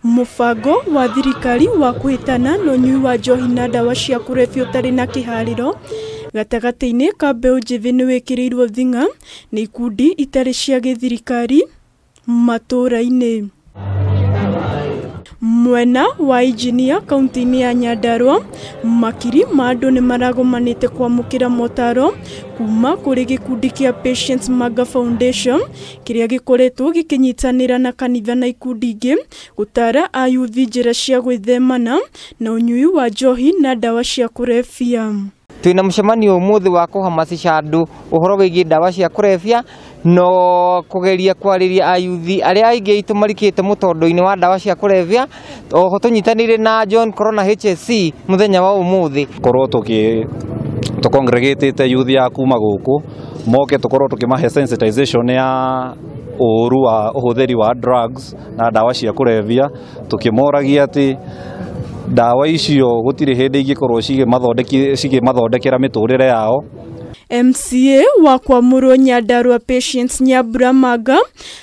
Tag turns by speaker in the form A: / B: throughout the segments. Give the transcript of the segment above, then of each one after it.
A: Mũbango wa thirikari wa kũhĩtana na ũnyui wa njohi na ndawa cia kũrebia ũtarĩ na kĩharĩro gatagatĩ-inĩ ka mbeũ njĩthĩ nĩ wĩkĩrĩirwo thing'a nĩ ikundi itarĩ cia gĩthirikari matũũra-inĩ. Mwena wa Injinia kaunti-inĩ ya Nyandarua, makiri ma andũ nĩ maragomanĩte kwamũkĩra motaro kuma kũrĩ gĩkundi kĩa Patience Maga Foundation kĩrĩa gĩkoretwo gĩkĩnyitanĩra na kanitha na ikundi ingĩ gũtara ayuthi njĩra cia gwĩthemana na ũnyui wa njohi na ndawa cia kũrebia.
B: Twina mũcemanio ũmũthĩ wa kũhamasisha andũ ũhoro wĩgiĩ ndawa cia kũrebia no kugeria kwarĩria ayuthi arĩa aingĩ aitũ marikĩte mũtondo-inĩ wa ndawa cia kũrebia. Oho tũnyitanĩire na John Corona HSC mũthenya wa ũmũthĩ
C: korwo tũkongregatĩte youth ya kuma gũkũ moke tũkorwo tũkĩmahe sensitization ya ũũru wa ũhũthĩri wa drugs na ndawa cia kũrebia, tũkĩmoragia atĩ ndawa icio gũtirĩ hĩndĩ ingĩkorwo cikĩmathondekera mĩtũrĩre yao.
A: MCA wa kwamũrwo Nyandarua Patience Nyambura Manga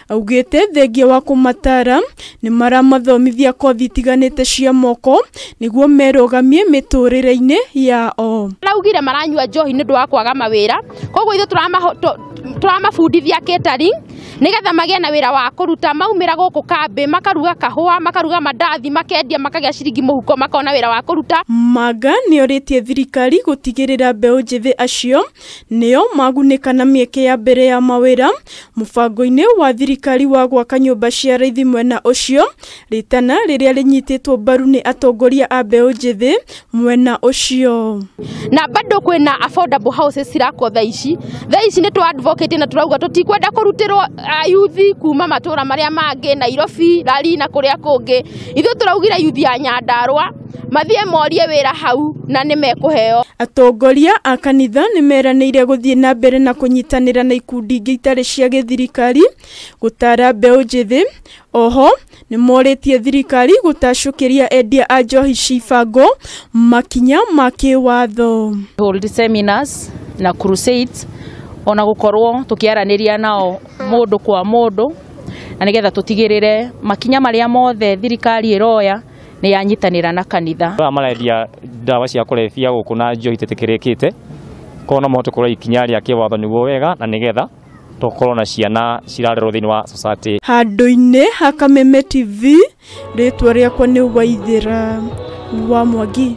A: augĩte thengia wa kũmatara nĩ maramathomithia kothi itiganĩte cia moko nĩguo merũgamie mĩtũrĩre-inĩ yao.
D: Maraugire maranyua njohi nĩ ũndũ wa kwaga mawĩra, koguo ithuĩ tũramabundithia catering nĩgetha magĩe na wĩra wa kũruta. Maumĩra gũkũ kambĩ makaruga kahũa, makaruga mandathi, makendia, makagĩa ciringi mũhuko, makona wĩra wa kũruta.
A: Manga nĩorĩtie thirikari gũtigĩrĩra mbeũ njĩthĩ acio nĩo magunĩka na mĩeke ya mbere ya mawĩra mũbango-inĩ wa thirikari wa gwaka nyũmba cia raithi mwena ũcio, rĩtana rĩrĩa rĩnyitĩtwo mbaru nĩ atongoria a mbeũ njĩthĩ mwena ũcio.
D: Na bado kwĩna affordable houses cirakwo thaa ici. Thaa ici nĩ tũ advocate na tũrauga tũtikwenda kũrutĩrwo ayuthi kuma matũra marĩa mangĩ, Nairobi, Lari na kũrĩa kũngĩ. Ithuĩ tũraugire yuthi ya Nyandarua mathiĩ morie wĩra hau na nĩ mekũheo.
A: Atongoria a kanitha nĩ meranĩire gũthiĩ na mbere na kũnyitanĩra na ikundi ingĩ itarĩ cia gĩthirikari gũtara mbeũ njĩthĩ. Oho nĩ morĩtie thirikari gũtacũkĩria endia a njohi cibango makinya ma kĩwatho.
E: Hold seminars na crusades ona gũkorwo tũkĩaranĩria nao mũndũ kwa mũndũ na nĩgetha tũtigĩrĩre makinya marĩa mothe thirikari ĩroya nĩ yanyitanĩra na kanitha.
F: Aya marendia ndawa cia kũrebia gũkũ na njohi ĩtetĩkĩrĩkĩte, koguo no mahote kuoya ikinya rĩa kĩwatho nĩguo wega na nĩgetha tũkorwo na ciana cirarerwo thĩinĩ wa society.
A: Handũ-inĩ ha Kameme TV, rĩtwa rĩakwa nĩ Waithĩra wa Mwangi.